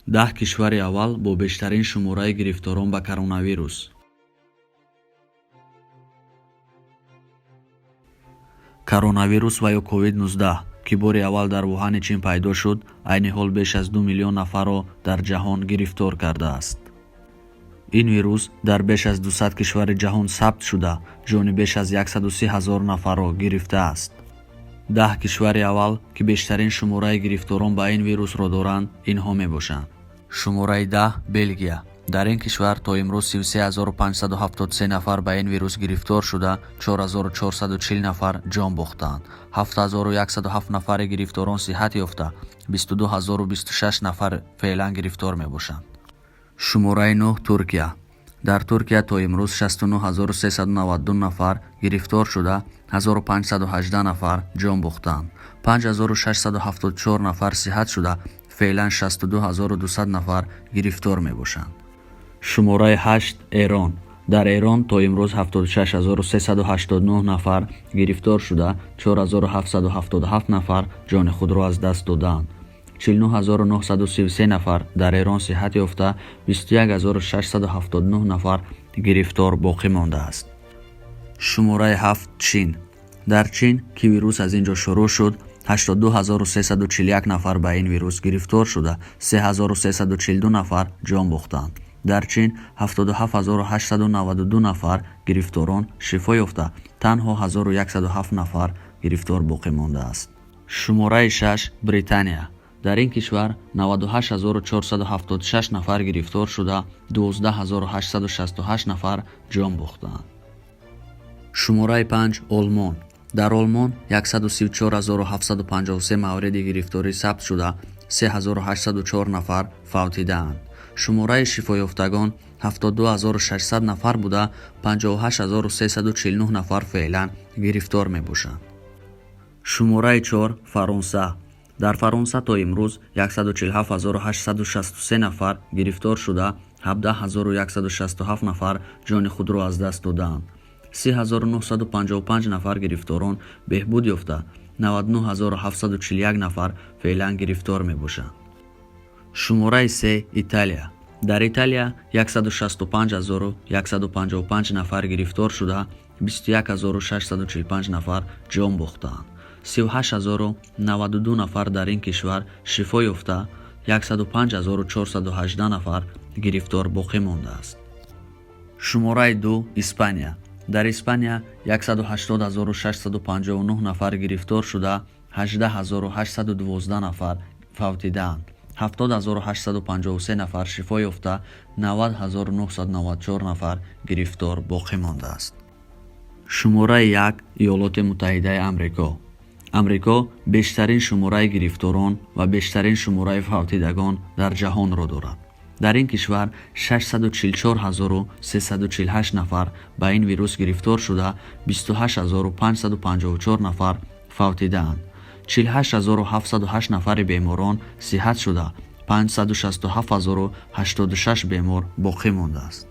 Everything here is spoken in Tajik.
10 кишвари аввал бо бештарин шумораи гирифторон ба коронавирус. Коронавирус ва ё COVID-19, ки бори аввал дар Вуҳани Чин пайдо шуд, айни ҳол беш аз 2 миллион нафарро дар ҷаҳон гирифтор кардааст. Ин вирус дар беш аз 200 кишвари ҷаҳон сабт шуда, ҷони беш аз 130 ҳазор нафарро гирифтааст. 10 кишвари аввал, ки бештарин шумораи гирифторон ба ин вирусро доранд, инҳо мебошанд. Шумораи 10, Белгия. Дар ин кишвар то имрӯз 33573 нафар ба ин вирус гирифтор шуда, 4440 нафар ҷон бохтаанд. 7107 нафари гирифторон сиҳат ёфта, 22026 нафар феълан гирифтор мебошанд. Шумораи 9, Туркия. Дар Туркия то имрӯз 69392 нафар гирифтор шуда, 1518 нафар ҷон бохтаанд. 5674 нафар сиҳат шуда, феълан 62200 нафар гирифтор мебошанд. Шумораи 8, Эрон. Дар Эрон то имрӯз 76389 нафар гирифтор шуда, 4777 нафар ҷони худро аз даст додаанд. 49933 нафар дар Эрон сиҳат ёфта, 21679 нафар гирифтор боқӣ мондааст. Шумораи 7, Чин. Дар Чин, ки вирус аз ин ҷо шурӯъ шуд, 82341 нафар ба ин вирус гирифтор шуда, 3342 нафар ҷон бохтаанд. Дар Чин 77892 нафар гирифторон шифо ёфта, танҳо 1107 нафар гирифтор боқӣ мондааст. Шумораи 6, Британия. Дар ин кишвар 98476 нафар гирифтор шуда, 12868 нафар ҷон бохтаанд. Шумораи 5, Олмон. Дар Олмон 134753 мавриди гирифторӣ сабт шуда, 3804 нафар фавтидаанд. Шумораи шифоёфтагон 72600 нафар буда, 58349 нафар феълан гирифтор мебошанд. Шумораи 4, Фаронса. Дар Фаронса то имрӯз 147863 нафар гирифтор шуда, 17167 нафар ҷони худро аз даст додаанд. 30955 нафар гирифторон беҳбуд ёфта, 99741 нафар феълан гирифтор мебошанд. Шумораи 3, Италия. Дар Италия 165155 нафар гирифтор шуда, 21645 нафар ҷон бохтаанд. 38092 нафар дар ин кишвар шифо ёфта, 105418 нафар гирифтор боқӣ мондааст. Шумораи 2, Испания. Дар Испания 180659 нафар гирифтор шуда, 18812 нафар фавтидаанд. 70853 нафар шифо ёфта, 90994 нафар гирифтор боқӣ мондааст. Шумораи 1, Иёлоти Муттаҳидаи Амрико. Амрико бештарин шумораи гирифторон ва бештарин шумораи фавтидагон дар ҷаҳонро дорад. Дар ин кишвар 644348 нафар ба ин вирус гирифтор шуда, 28554 нафар фавтидаанд. 48708 нафари беморон сиҳат шуда, 567086 бемор боқӣ мондааст.